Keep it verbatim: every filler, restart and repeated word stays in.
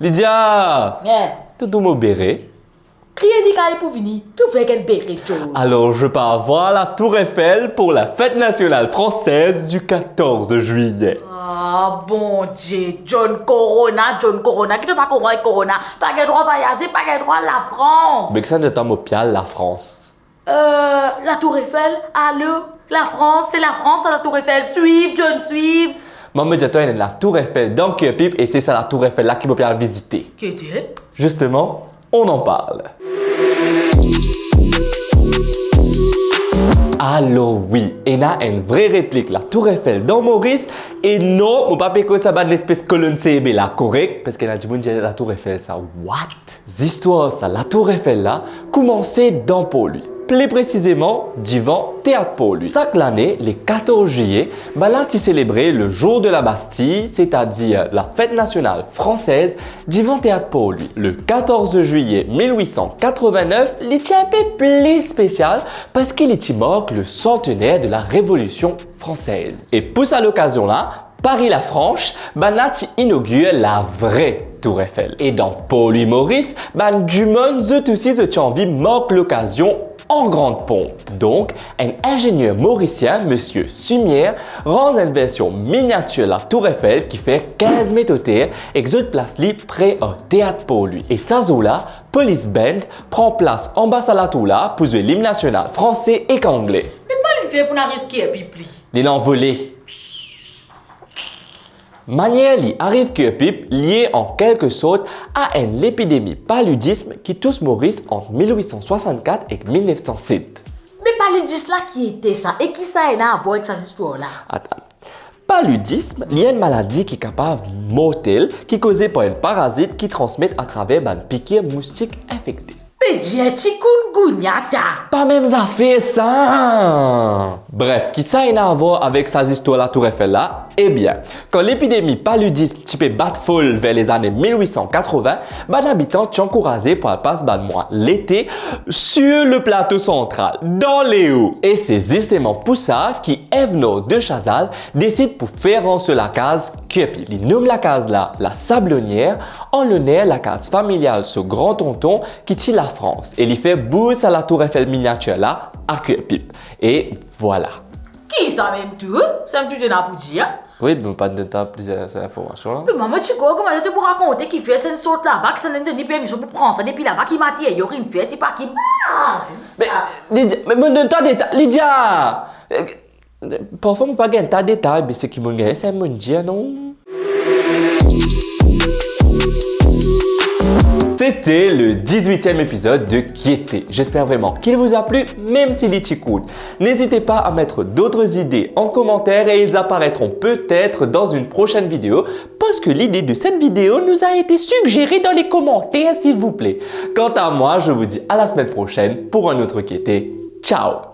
Lydia! Eh. Tonton mo bere. Kriye li kale pou vini, tou fer enn bere, John. Alors, je pars voir la Tour Eiffel pour la fête nationale française du quatorze juillet. Ah, Bondie, John Corona, John Corona, ki to pa konpran Corona? Pa gagn drwa vwayaze, pa gagn drwa al Lafrans. Me kisannla mo pe al Lafrans? Euh, la Tour Eiffel, alo, Lafrans, se Lafrans, sa la Tour Eiffel, swiv, John, swiv. Mwa, mo dir twa, ena la Tour Eiffel dan Curepipe, e se sa la Tour Eiffel la ki mo pe al vizite. Ki ete? Justement, on en parle. Alor wi, ena enn vre replik la Tour Eiffel dan Moris, e non, mo pa pe koz sa bann lespes kolonn serbe la, korek? Parski ena dimoun dir la Tour Eiffel sa, what? Zistwar sa la Tour Eiffel la koumanse dan Porlwi, pli presizeman divan Teat Porlwi. Sak lane, le quatorze juillet, bann la ti selebre le jour de la Bastille, setadir la fête nationale française, divan Teat Porlwi. Le quatorze juillet mil huit cent quatre-vingt-neuf, li ti enpe pli spesial parski li ti mark le centenaire de la Révolution française. E pou sa lokazion la, Paris Lafranche, bann la ti inogir la vre Tour Eiffel. E dan Porlwi Moris, bann dimoun zot osi zot ti anvi mark lokazion an gran ponp. Donk, enn inzenier morisien, Misie Sumière, ranz enn version miniatir la Tour Eiffel ki fer kinz met oter ek zot plas li pre ar Teat Porlwi. E sa zour la, Police Band pran plas anba sa latour la pou zwe lim nasional franse ek angle. Me kouma li fer pou ariv Curepipe li? Li anvole. Manier li ariv Curepipe lie an kelke sort a enn lepidemi paludism ki tous Moris ant mil huit san swasannkat ek mil nef san set. Me paludism la ki ete sa? E ki sa ena a vwar ek sa zistwar la? Atann. Paludism, li enn maladi ki kapav mortel, ki koze par enn parazit ki transmet atraver bann pikir moustik infekte. Pe dir chikungunya ta. Pa mem zafer sa. Bref, ki sa ena a vwar avek sa zistwar la Tour Eiffel la? Ebien, kan lepidemi paludism ti pe bat fol ver lezane mil huit san katrovin, bann abitan ti ankouraze pou al pas bann mwa lete sur le plato santral, dan leo. E se zisteman pou sa ki Evnor de Chazal desid pou fer ranz so lakaz Curepipe. Li nom lakaz la La Sablonnière, an loner lakaz familial so gran tonton ki ti Lafrans, e li fer bouz sa la Tour Eiffel miniatir la a Curepipe. E vwala. Ki sa mem tou? Sa mem tou to ena pou dir? Wi, me pa donn twa plis zinformasion la. Me mwa, mo ti krwar kouma to pou rakonte ki fer sa inn sort laba, ki sa inn donn li permision pou pran sa depi laba, ki materyo inn fer, si pa ki... Ah, me, sa. Lydia, me mo donn twa detay, Lydia! Eh, parfwa mo pa gagn ta detay, me seki mo gagn, se mo'nn dir, non? C'était le dix-huitième épisode de Kiete. J'espère vraiment qu'il vous a plu, même si li ti kourt. N'hésitez pas à mettre d'autres idées en commentaire et ils apparaîtront peut-être dans une prochaine vidéo, parce que l'idée de cette vidéo nous a été suggérée dans les commentaires, s'il vous plaît. Quant à moi, je vous dis à la semaine prochaine pour un autre Kiete. Ciao.